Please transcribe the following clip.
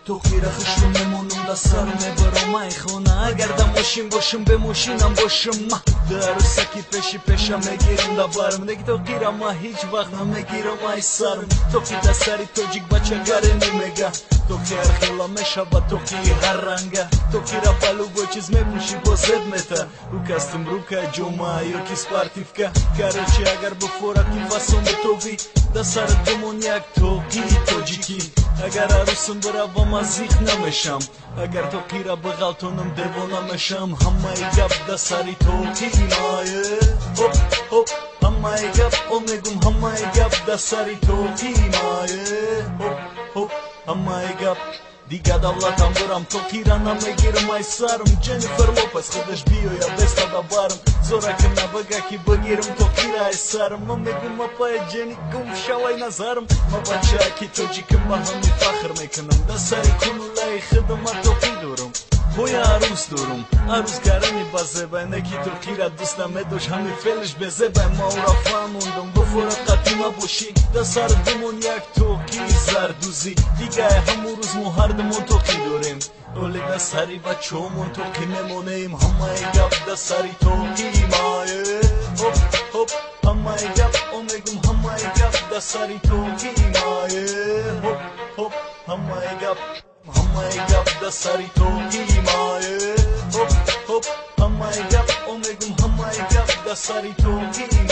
Тоқира хушру мемонум да сар мебарам ай хона. Агар да мошин бошум, бе мошинам бошум. Ма дарусаки пеши пеша мегирам да барм. Неки тоқира ма ҳеҷ вақт намегирам ай сарм. Тоқи да сари тоҷик бачагаре немега. Тоқи ҳар хела мешава, тоқи ҳар ранга. Тоқира ба любой чиз мепӯшӣ, бо зеб мета. Рӯ костюм, рука ҷома ёки спортивка. Короче, агар буфорати фасон битовӣ, да сарат бимон як тоқии тоҷикӣ. Агар арӯсам биравам, аз зиқ намешам. Агар тоқира биғалтонам, девона мешам. Ҳамаи гап да сари тоқии мае. Ҳоп, ҳоп, ҳамаи гап, о мегум, ҳамаи гап да сари тоқии мае. Ҳоп, ҳоп, ҳамаи гап. Дига давлатам бирам, тоқира намегирам ай сарм. Дженнифер Лопес худаш биёя бестада барм. Зорака набага ки бигирам тоқира ай сарм. Ма мегум: апай Ҷени, гум шавай назарм. Ма бачаки тоҷикам, ба ҳами фахр мекунам. Да сари кунулаи хидма тоқӣ дорам. Ҳоя арӯс дорум, арӯс гарами базебай, неки тоқира дӯст намедошт, ҳами фелиш безебай. Ма ӯра фаҳмондум: буфорат қатима бошӣ, да сарат бимон як тоқии зардӯзӣ. Дигае ҳамун рӯз мо ҳардумон тоқӣ дорем. Оле да сари бачаҳомон тоқӣ мемонем. Ҳамаи гап да сари тоқии мае. Ҳоп, ҳоп, ҳамаи гап, о мегум, ҳамаи гап да сари тоқии мае. Ҳоп, ҳоп, ҳамаи гап, ҳамаи гап да сари тоқии мае. Ҳоп, ҳоп, ҳамаи гап, о мегум, ҳамаи гап да сари тоқии